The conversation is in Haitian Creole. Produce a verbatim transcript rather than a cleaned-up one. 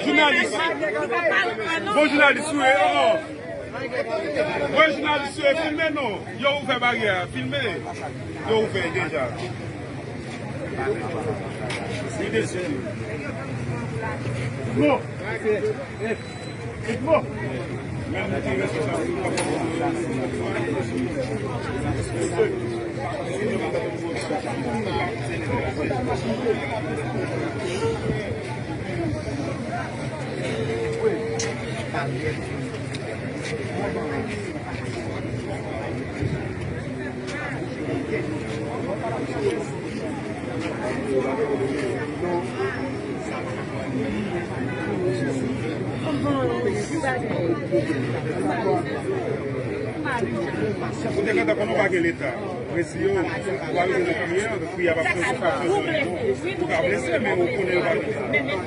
Jounalis. Bon jounalis, wi, oh. Wè jounalis yo, filme non. Yo ouvè baryè a, filme. Yo ouvè deja. Li desann. Bon. Bon. Ou te gentan konnen w pa gen leta. Presi yo, ou pa bezwen nan priyè, priyè pa bezwen, pa bezwen non. Ou ka blese, men ou konnen yo pa gen leta.